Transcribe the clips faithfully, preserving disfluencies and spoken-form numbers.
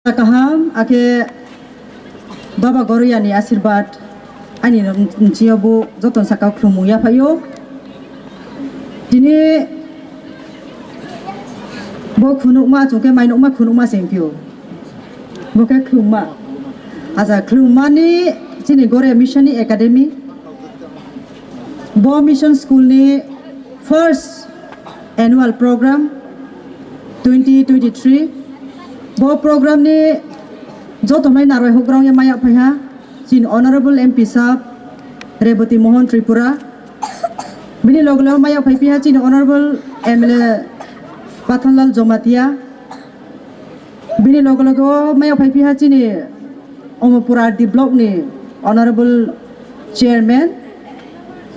Kaham, ake Baba Goroyani asirbat ani nchio bo joton saka khulumung yaphaio. Tini bo khunukma, chungke mainukma khunukma sengpio. Bo khe khulumma. Acha, khulumma ni chini Goroya Mission ni Academy. Bo Mission School ni first annual program twenty twenty-three. Bo program ni joto nai narwai hugrang ya maya phaiha chini Honorable M P Sab Rebati Mohan Tripura. Bini loge loge maya phai piha chini Honorable M L A Pathanlal Jamatia. Bini loge loge o maya phai piha chini Omopura D block ni Honorable Chairman,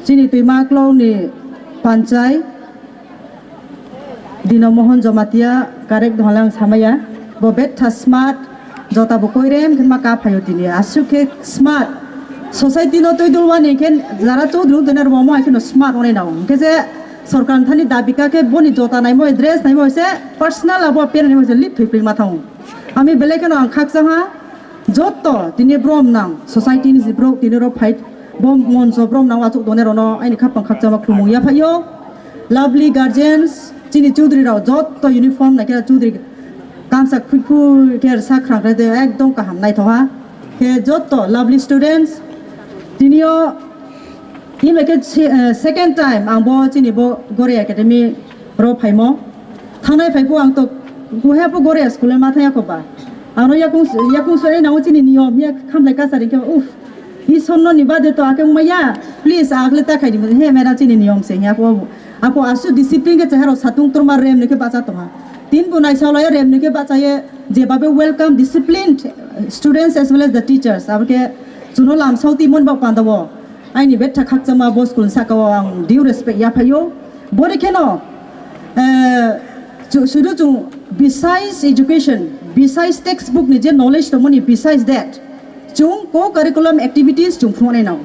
chini Twima Klong ni Panchai, Dino Mohan Jamatia, correct dongla ang samaya. Bo betha smart, jota bo koirem khe ma ka phaio tini. Aswk khe smart. Society no twi dulwani khe jara chudru dene rwmo hai kheno smart onai nao. Hingkhe je sorkar thani dabi ka khe boni jota naimo, dress naimo se personal abo parent naimo se lip thwi pring ma thango. Ami belai kheno ang khakchang ha, jotto tini brom nang society ni je bro tini ro fight bo moncho brom nang achuk done rono aini khapang khakchama khulumung yaphaio. Lovely guardians, chini chudri rao jotto uniform naikhe chudri kamsa khuikhui khe sa khrang khe ekdom kaham naithoha. Khe jotto lovely students, tinio Himlai khe se-, eh, second time ang bo chini bo Goroya Academy ro phaimo. Thangnai phai phu ang to kuhe phu Goroya school ma thaya ko ba. Ang no yakung, yakung so e nang chini niyom ya khamlai kachari khe, uff. Isor no ni bade to ake maya. Please, akle ta khai di he mera chini niyom se ya ko. Ako asu discipline khe cheharo satung turma rem ne khe bacha to ha. Tin bo nai sala ya rem ne khe bacha ye je babe welcome disciplined students as well as the teachers. Abo khe chuno lam sauti mon ba panda bo. Aini betha khakchangma bo school saka o ang due respect yaphaio. Bori kheno, eh, chu-, sudu chung besides education, besides textbook ni je knowledge tongmani, besides that, chung co-curriculum activities chung phunuknai nao.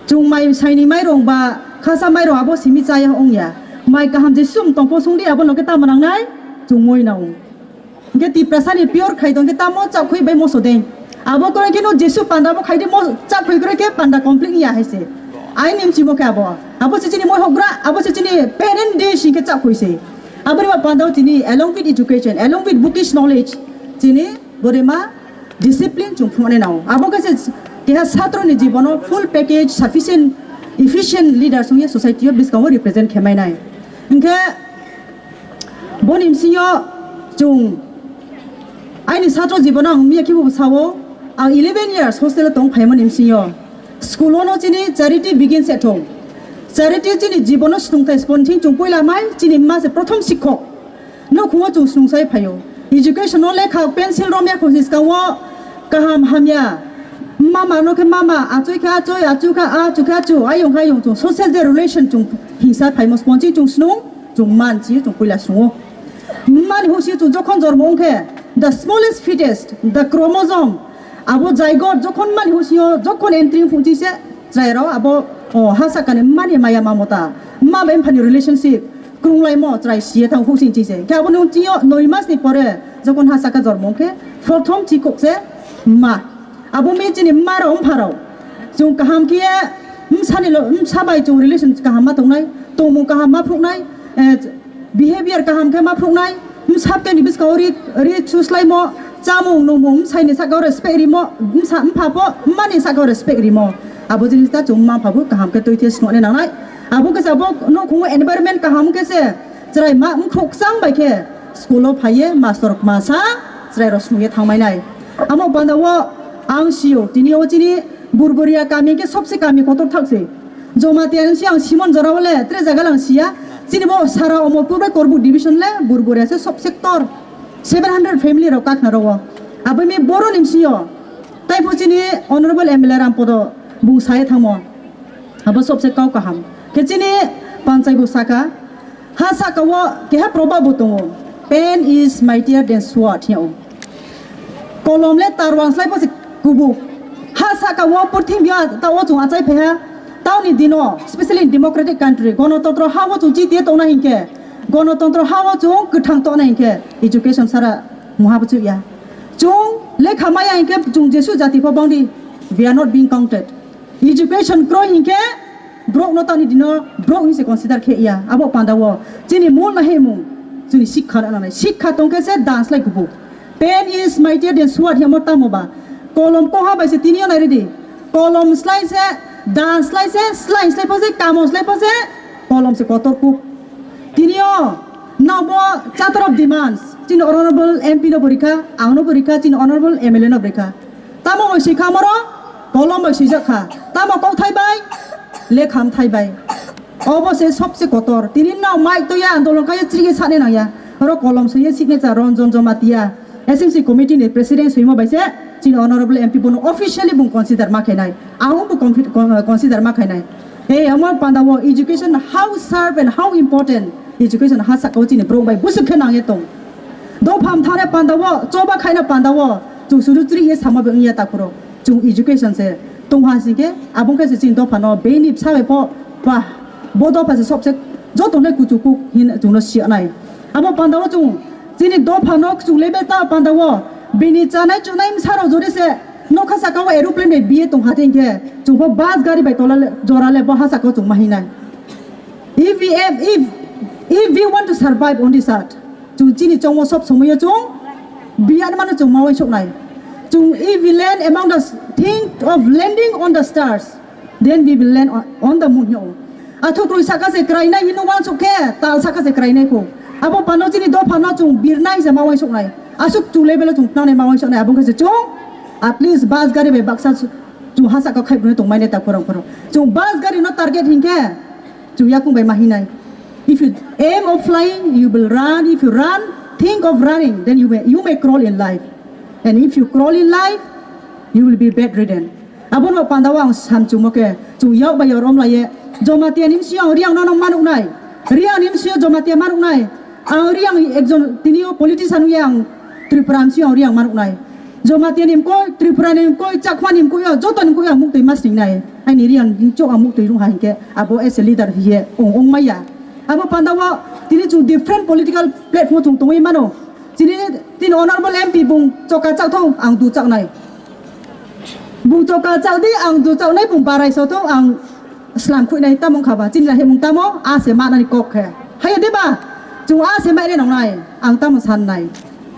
Chung mai saini mairong ba khasa mairong abo simi chaya ongya. Mai kaham je sum tongpo sungdi abo no khe tamo nangnai, chung moi nao. Hingke Tiprasani pure khai tong khe tamo chakhui bai moso dei. Abo kore khe no Jesu panda bo khai di mo chakhui kore khe panda complete ya hai se. Ai nim chimo khe abo. Abo se chini moi hogra, abo se chini parent day sing khe chakhui se. Abo ni ma panda o chini along with education, along with bookish knowledge, chini borima discipline chung phunuknai nao. Abo khe se keha satro ni jibono full package, sufficient, efficient leader song ye society o biskango represent khe mai nai. Hingke Boni bisingo chung aini satro jibono ang miya khibo sao, ang eleven years hostel o tong phaimani bisingo school o no chini charity begins at home. Charity chini jibono snungthai sponthing chung puila mai chini ma se prothom sikhok. Nokhungo chung snungsai phaio. Education o lekha pencil romya khosni skango kaham hamya. Mama no khe mama, achoi khe achoi, achu khe achu khe achu, ayong khe ayong chung social je relation chung hingsa phaimo sponthing chung snung. Chung man si chung puila sungo. Mani husi chung jokhon jormo ongkhe, the smallest fetus, the chromosome, abo zygote jokhon mani husi o jokhon entry phungchi se chwrai rok abo, o, ha sakani mani maya mamota, ma bai mphani relationship krunglaimo chwrai siye thang husi chi se. Khe abo nung chio noi mas ni pore jokhon ha saka jormo ongkhe, prothom chikhok se ma. Abo mi chini mma rok, mpha rok. Chung kaham khe bwsani lo, bwsa bai chung relation kaham ma tongnai, tongmung kaham ma phunuknai, eh, behavior kaham khe ma phunuknai, bwsa bwtwi ni bwskango ri, ri suslaimo, chamung nungmung bwsai ni saka o respect rimo, bwsa mpha pho mma ni saka o respect rimo. Abo jinis ta chung mma mpha bo kaham khe twi khe swnamnai nangnai. Abo khe se abo nokhungo environment kaham khe se chwrai ma mkhuk chang bai khe school o phaiye master masa chwrai rok swnamye thangmai nai. Amo panda o ang sio, tini o chini Burburia kami khe sobse kami kotor thak se. Jamatia ni si ang Simon jora o le tre jaga lang siya. Chini bo sara Omorpur bai Korbuk division le Burburia se sob sector seven hundred family rok kakna rok o. Abo mi boro ni sio. Tai pho chini Honorable M L A Rampodo bung sai thangmo. Abo sobse kau kaham. Khe chini panchai bo saka, ha saka o keha proverb bo tongo, "Pen is mightier than sword," hiya o. Kolom le tarwang slai bo se kubuk. Ha saka o purthimbi o ta o chung achai phaiha. Taoni dino, specially in democratic country, gonotontro ha o chung chitiye tongna hinkhe, gonotontro ha o chung kwthang tongna hinkhe, education sara muha bo chuya. Chung Khamaya hinkhe chwng jesu jati pho bangdi, we are not being counted. Education kroi hinkhe borok no tani dino borok hinse consider khe ya. Abo panda o chini mol na himung chini sikha na nai. Sikha tongkhe se dance lai kubu. Pen is mightier than sword, hemo tamo ba. Kolom koha bai se tini o nai ridi. Kolom slai se, dance slai se, slai slai pho se, kamo slai pho se, kolom se kotor kuk. Tini o nabo charter of demands, chini honorable M P no borikha, ang no borikha, chini honorable M L A no borikha. Tamo bai swi kha moro, kolom bai swijak kha. Tamo kok thai bai, lekham thai bai. Obo se sobse kotor. Tini nao mic to ya andolon kaiye chiriye sane nang ya. Oro kolom swiye signature Ranjan Jamatia. S M C committee ni president swimo bai se chini honorable M P bono officially bung consider ma khainai. Ang bo confi-, con-, consider ma khainai. Ei, amo panda o education how sharp and how important education ha saka o chini borok bai busuk khe nang ye tong. Dopham thane panda o, choba khaina panda o, chwng suru chiri ye sama be wngya takuro. Chwng education se tongha singke, abong khe se chini dopha no beni bsa bai pho, bah, bo dopha se sobse joto le kuchu kuk hin chwng no siya nai. Amo panda o chwng chini dopha no chwng le be ta panda o, bini chanai chunai msa rok jori se nokha saka o aeroplane bai biye tongha te hinkhe chwng pho bus gari bai tola le, jora le bo ha saka o chwng ma hinai. If we, if, if, if we want to survive on this earth, chwng chini chongmo sob somoyo chwng biyan mano chwng mawai soknai. Chwng, if we land among the s-, think of landing on the stars, then we will land on, on the moon, hino. Athuk rui saka se krainai hino wansuk khe, tal saka se krainai kho. Abo pano chini dopha no chwng birnai se mawai soknai. Asuk chwng level o chwng tnanai mawai soknai, abo khe se chwng at least bus gari bai baksa chwng ha saka khai bwrwi tongmani ta khorang khorang. Chwng bus gari no target hinkhe chwng yakung bai ma hinai. If you aim of flying, you will run. If you run, think of running, then you may, you may crawl in life. And if you crawl in life, you will be bedridden. Abono pandao ang samchungmo khe, chwng yak bai rom laiye. Jamatia ni bisi ang Riang no manuknai. Riang ni bisi Jamatia manuknai. Ang Riang ekjon tini o politician ya ang Tripura ni bisi ang Riang manuknai. Jamatia ni mkoi, Tripura ni mkoi, Chakma ni mkoi, joto ni mkoi ang muktwi masning nai. Aini Riang ni chok ang muktwi rung hai ke abo as a leader hiye ong ong maya. Abo pandao tini chwng different political platform chwng tongwi mano. Chini, chini honorable M P bung choka chak thong ang du chak nai. Bung choka chak di ang du chak nai, bung barai so thong ang slam khui nai, tamo wngkha ba? Chini lahimung tamo? A se manani kok khe. Haya de ba? Chwng a se mai nai nang nai. Ang tamo san nai.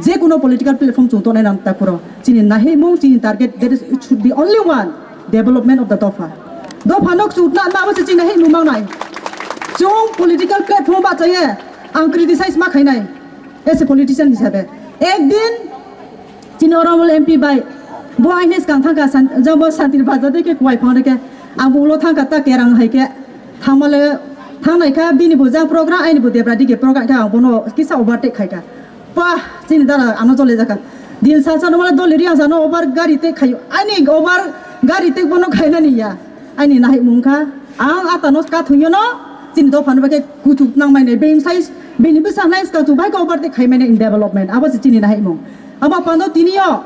Je kuno political platform chwng tongnai nang ta phuro. Chini nahimung, chini target, there is, it should be only one, development of the dopha. Dopha nok chwng na ma bo se chini nahimung mang nai. Chwng political platform ba chaye ang criticize ma khai nai. As a politician hisabe. Ek din chini honorable M P bai bo aini skang thangkha san-, jabo santir bajar de ke kuai phang de ke ang bo ulo thangkha ta kerang hai ke thangmale thangnai kha bini bo jang program aini bo debra dige program kha ang bono kisa overtake khai kha. Pah, chini dara ano jole jaka. Din sa sa no mala doli ri ang sa no over gari te khayo. Aini over gari te bono khaina ni ya. Aini nahai mung kha, ang ata no ka thungyo no, chini dopha no bai khe kuchuk nang mai nai, being size, bini bwsa nai ska chu bai khe overtake khai mai nai in development, abo se chini nahai mung. Abo pando tini yo,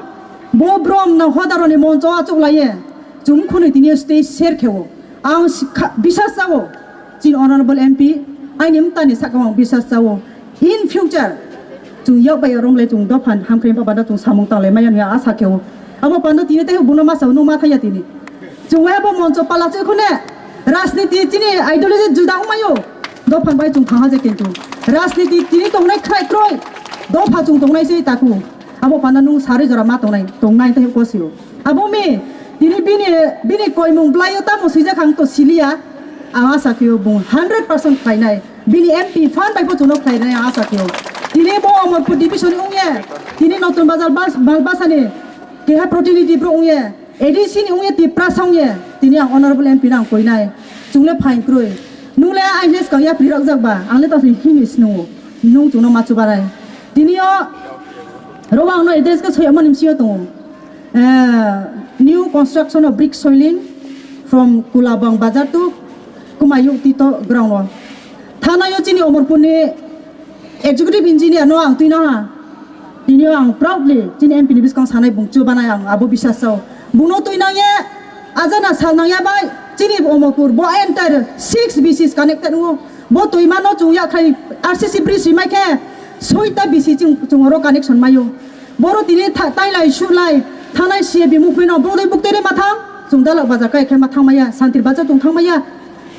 bo brom na hodaro ni moncho achuk lai ye, chum khunui tini yo stage share khe o. Ang si-, kha-, bisas cha o, chini honorable M P, aini mta ni saka o ang bisas cha o. In future, chwng yak bai rom le chwng dophan hamkrai ba bada chwng samung tanglai maya hwnwi asa khe o. Abo pando tini tei buno masa hwnwi ma thaya tini. Chwng wai abo moncho pala chwi khune rajniti chini ideology juda wngmaio. Dophan bai chwng thangha je kintu rajniti tini tongnai khrai kroi. Dopha chwng tongnai se taku. Abo panda nung sari jora ma tongnai, tongnai tei kosio. Abo mi, tini bini, bini koimung blaio tamo swijak ang to siliya. Ang asa khe bung hundred percent khlainai. Bini M P fan bai bo chuno khlainai ang asa khe. Tini bo Omorpur division wngye. Tini Notun Bazar bas, Malbasani keha protinidhi bro wngye. A D C ni wngye Tiprasa wngye. Tini ang honorable M P no ang koinai. Chungle phain kroi. Nungle aine skang yapri rokjak ba. Angle tasni hini snungo. Nung chungno machu barai. Tini o roba ang no address khe soyamani msio tongo. Eh, new construction of brick soiling from Kulabang Bazar to Kumayuk Tito ground o. Thana yo chini Omorpur ni executive engineer no ang twi no ha. Tini o ang proudly chini M P ni bwskang sanai bung chubanai ang abo bisas sao. Bung no twi nang ye ajana sal nang ya bai chini Omorpur bo entire six B Cs connected o. Bo twi mano chung ya khai R C C bridge rimai khe soita B C chung, chung oro connection mayo. Boro tini tha-, tailai sulai Thanai C A B movement no bodai buktai re ma thang, chung dalok bazar kai khe ma thang maya, santir bazar chung thang maya.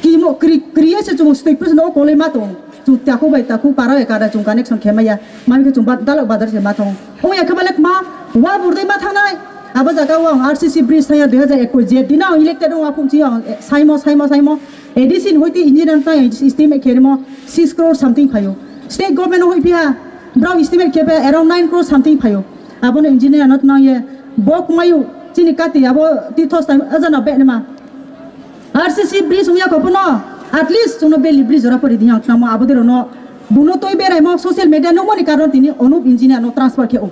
Kimo kri-, kriye se chung stoi pris no koloi ma tong. Chung taku bai taku para e kada chung connection khe maya. Mami khe chung ba-, dalok bazar se ma thang. Ong ya khe ma lek ma, wa burdai ma thangnai. Abo jaga o ang R C C bridge thang ya dui hajar ekwis je dina ang elected ong akhum chi ang, eh, saimo, saimo, saimo. A D C ni hoite engineer ta estimate khe rimo six crore something phaio. State government hoi phiya, brao estimate khe phiya around nine crore something phaio. Abono engineer no tnang ye, bok mayu, chini kati abo tithos time ajana be nema. R C C bridge wngya kopono, at least chungno beli bridge ora pori diyang tnamo abo dero no. Buno toi berai mo social media no moni karon tini Anup engineer no transfer khe o.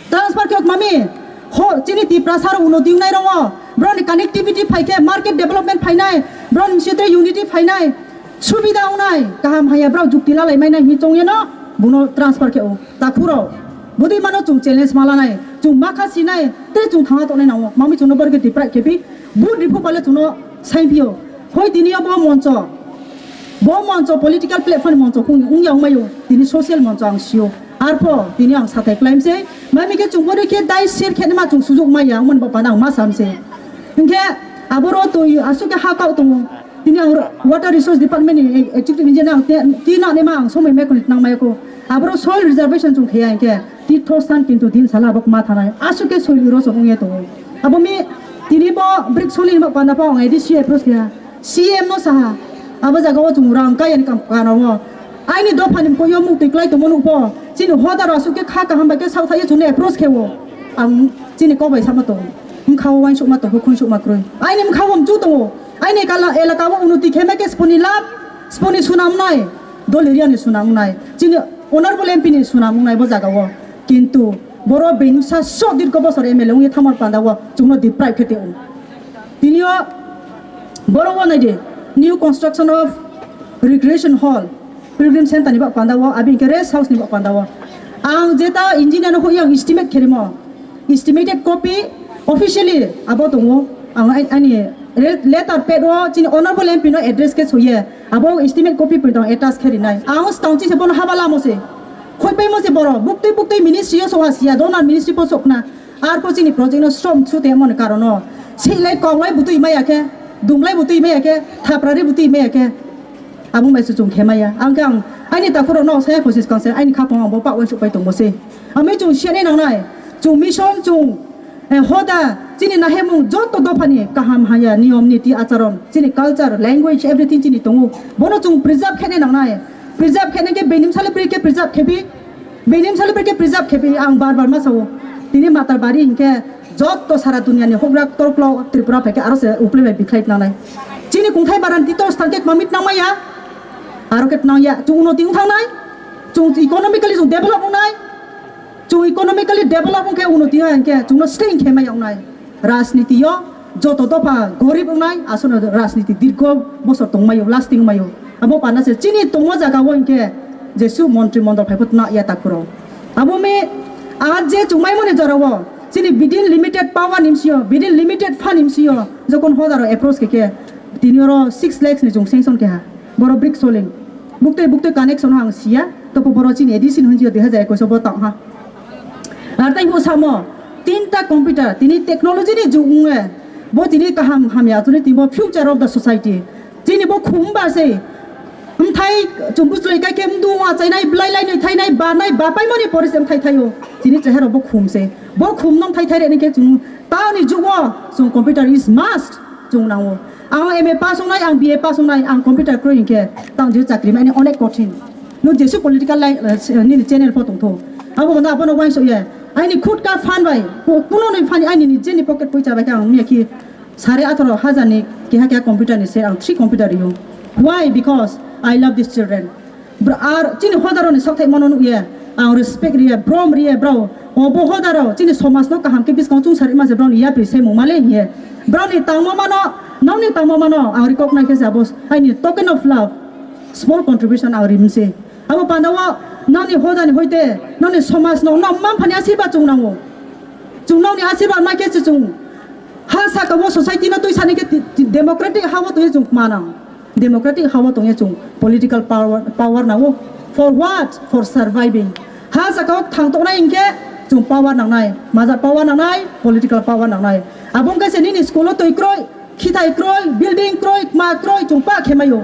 Transfer khe mami, ho, chini Tiprasa rok uno diunai rongo, broni connectivity phaikhe, market development phainai, broni sitri unity phainai, subida wngnai, kaham haya brao jukti lalai mainai hi chongyeno, buno transfer khe o. Takhuro, budi mano chung challenge malanai, chung makha sinai, tei chung thangna tongnai nango, mami chungno borke Tipra khepi, bu ripu pale chungno sainpio. Hoi tini o bo moncho, bo moncho political platform moncho kung ungya ungmayo, tini social moncho ang sio. Arpho tini ang sathai klaim se, mami khe chung bori khe dai share khe ma chung sujuk maya, umon bo panang ma sam se. Hingkhe aboro twi asuk khe ha kau tongo. Tini ang ro-, water resource department ni executive engineer ang te, ti na ne ma ang somoi me kuni nang maya ko. Aboro soil reservation chung khe ya hingkhe ti thostan kintu din sala abok ma thanai. Asuk khe soil erosion ungya tongo. Abo mi tini bo brick soil ni ma panda pa ang A D C approach khe ya. C M no saha, abo jaga o chwng rang kaya ni kam kana o. Aini dopha ni mkoi o muk twi klai tongmo nukpho. Chini hoda rok aswk khe kha kaham bai khe sak thaiwi chwngno approach khe o. Ang chini kok bai sama tongo. Mkha o uansukma tongo, khunsukma kwrwi. Aini mkha o mchu tongo. Aini kala elaka o unoti khe ma khe sponi lab, sponi sunam nai, dol area ni sunam nai. Chini honorable M P ni sunam nai bo jaga o. Kintu boro bini sa so dirgho bosor M L A wngwi thamar panda o chwngno deprive khe tong. Tini o borok o nai di, new construction of recreation hall, pilgrim center ni bak panda o, abi hwnkhe rest house ni bak panda o. Ang jeta engineer no hoi ang estimate khe rimo, estimated copy officially abo tongo. Ang ai-, ani re-, letter pad o chini honorable M P no address khe soye, abo estimate copy pwitang attach khe rinai. Ang swkang chisa bono haba lamo se, khoi paimo se borok, buktwi buktwi ministry o soha siya, donor ministry po sokna. Arpho chini project no stop sute moni karon no. Silai koklai butui maya khe, dumlai butui maya khe, thaprari butui maya khe. Abung bai se chwng khe maya. Ang khe ang aini takhurok no saya kosis kangse aini khapang ang bo pak uansuk pai tongbo se. Ami chwng siyanai nangnai. Chwng mission chwng, eh, hoda chini nahemung joto dophani kaham haya niyom niti acharon chini culture, language, everything chini tongo. Bono chwng preserve khe nai nangnai. Preserve khe nai khe benim sale bri khe preserve khe bi. Bini msali bai khe preserve khe pi ang bar bar ma sao. Tini matar bari hinkhe joto sara dunia ni hokrak torklo Tripura phaikhe aro se upli bai bikhlai tnangnai. Chini kungthai baran tito stang khe mamit nangmaya. Aro khe tnangya. Chwng uno ting thangnai. Chwng economically chwng develop wngnai. Chwng economically develop wngkhe uno ting hinkhe chwngno string khe mai wngnai. Rajniti o joto dopha gorib wngnai, aswkno rajniti dirgho bosor tongmaio, lasting maio. Abo panda se chini tongma jaga o hinkhe jesu montri mondol phaibo tna ya takhuro. Abo me a je chungmaimani jora o chini bidin limited power nimsio, bidin limited fund nimsio, jokon hodaro approach khe khe tini oro six lakhs ni chung sanction keha. Boro brick soling. Bukte bukte connection o ang siya, topo boro chini A D C ni hunjio dui hajar ekwis o bo tong ha. Ar tai bo samo, tinta computer, tini technology ni jug wnge, bo tini kaham hamya, tini tini bo future of the society. Tini bo khum ba se, mthai chumbu chulai kai khe mdu wa chainai, blai lai nai thainai, ba nai, ba pai mani pore se mthai thaio. Tini chehero bo khum se, bo khum nong thai thai re ni khe chung, tao ni jug o chung computer is must chung nango. Ang M A pass wngnai, ang B A pass wngnai, ang computer kroi hinkhe tang je chakri mani onek kothin. Nwng jesu political line, eh, nini channel pho tongtho. Abo bono abono uansuk ya. Aini khut ka fan bai, ko-, kuno ni fan aini ni jeni pocket poicha bai khe ang miya khi sare atharo hajar ni keha keha computer ni se ang three computer rio. Why? Because I love these children. Br-, ar chini hodaro ni sakthai mano nuk ya. Ang respect riya, brom riya, bro. Obo hodaro chini somaj no kaham khe biskang chung sari ma se bro ni yapri se mung male hiye. Bro ni tangmo mano, nong ni tangmo mano, ang recognize khe se abo aini token of love. Small contribution ang rimse. Abo pandao nangni hodani hoite nangni somajno nang manphani asirba chung nango. Chung nangni asirba maikhe se chung ha saka o society no twi sani khe ti-, ti-, democratic ha o twi chung manang. Democratic ha o tongya chung political power, power nango. For what? For surviving. Ha saka o thang tongnai hinkhe Chwng power nangnai, maja power nangnai, political power nangnai. Abo wngkha se nini school o twi kroi, khithai kroi, building kroi, kma kroi, chwng pa khe maio.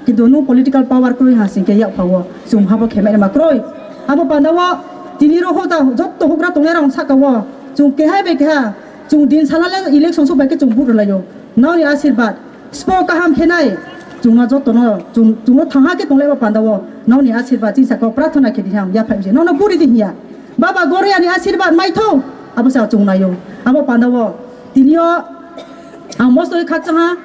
Kintu nwng political power kroi ha singkhe yak phao, chwng habo khe mai ma kroi. Abo panda o tini rok hoda jotto hugra tongnai rok saka o, chwng kehai bai keha, chwng din sala le election sok bai khe chwng vote rwlaio. Nokni asirbat, spo kaham khe nai, chwngno jotono, chwng, chwngno thangha khe tonglai bo panda o, nokni asirbat chini saka o prarthana khe di hang, yaphai se, nokno buri di hiya. Baba Goria ni asirbat maitho, abo sa chwng naio. Abo panda o, tini o, ang mosto khe khakchang ha,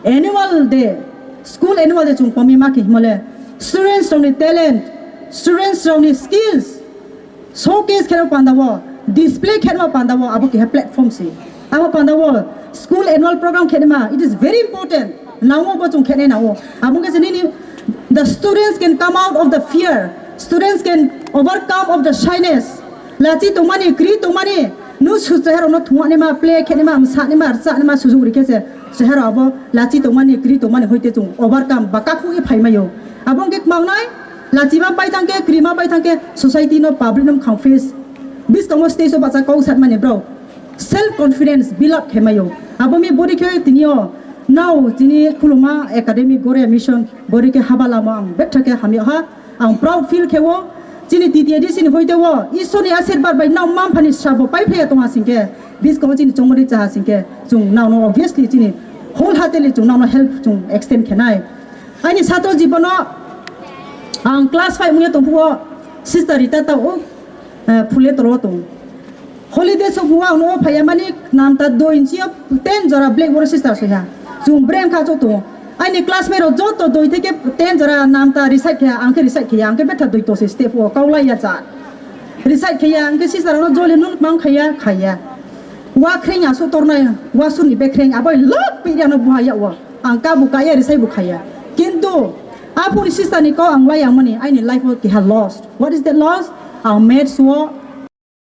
annual day, school annual day chwng komi ma khe himole, students rokni talent, students rokni skills, showcase khe panda o, display khe panda o, abo keha platform se. Abo panda o, school annual program khe ma, it is very important. Nango bo chwng khe nai nango. Abo wngkha se nini, the students can come out of the fear. Students can overcome of the shyness. Lachi tongmani, kri tongmani, nu su chehara no thungani ma, play khe ma, msa ni ma, rcha ni ma, sujuk ri khe se chehara abo lachi tongmani, kri tongmani hoite chwng overcome ba kakhuk e phai maio. Abo wngkhe kmangnai, lachi ma pai thangkhe, kri ma pai thangkhe, society no, public no khang face. Biskango stage o bacha kok satmani bro. Self confidence build up khe maio. Abo mi bori khe tini o nao chini khuluma academy Goria mission bori khe haba lama ang betha khe hamya ha. Ang proud feel khe o chini T T A D C ni hoite o Isor ni asirbat bai nao mamphani sabo pai phaya tong ha singkhe biskango chini chongmani cha ha singkhe chwng nao no obviously chini wholeheartedly chwng nao no help chwng extend khe nai. Aini satro jibono ang class five mungya tongphuo sister Rita ta o, eh, phule toro tong. Holiday sok hua ang nugo phaiya mani namta doi inchi o ten jora blackboard o sister soiha. Chwng brem kha chwng tongo. Aini classmate rok joto doi theke ten jora namta recite khaiya, ang khe recite khaiya, ang khe betha doi tosi step o kaulai ya cha. Recite khaiya, ang khe sister no joli nun mang khaiya, khaiya. Wa khreng aso tornai, wa suni be khreng, abo lok pi ano buha ya wa. Ang ka bu kaya, recite bu khaiya. Kintu, aphuni sister ni kok ang lai ang mani, aini life o kiha lost. What is that lost? Ang maths o,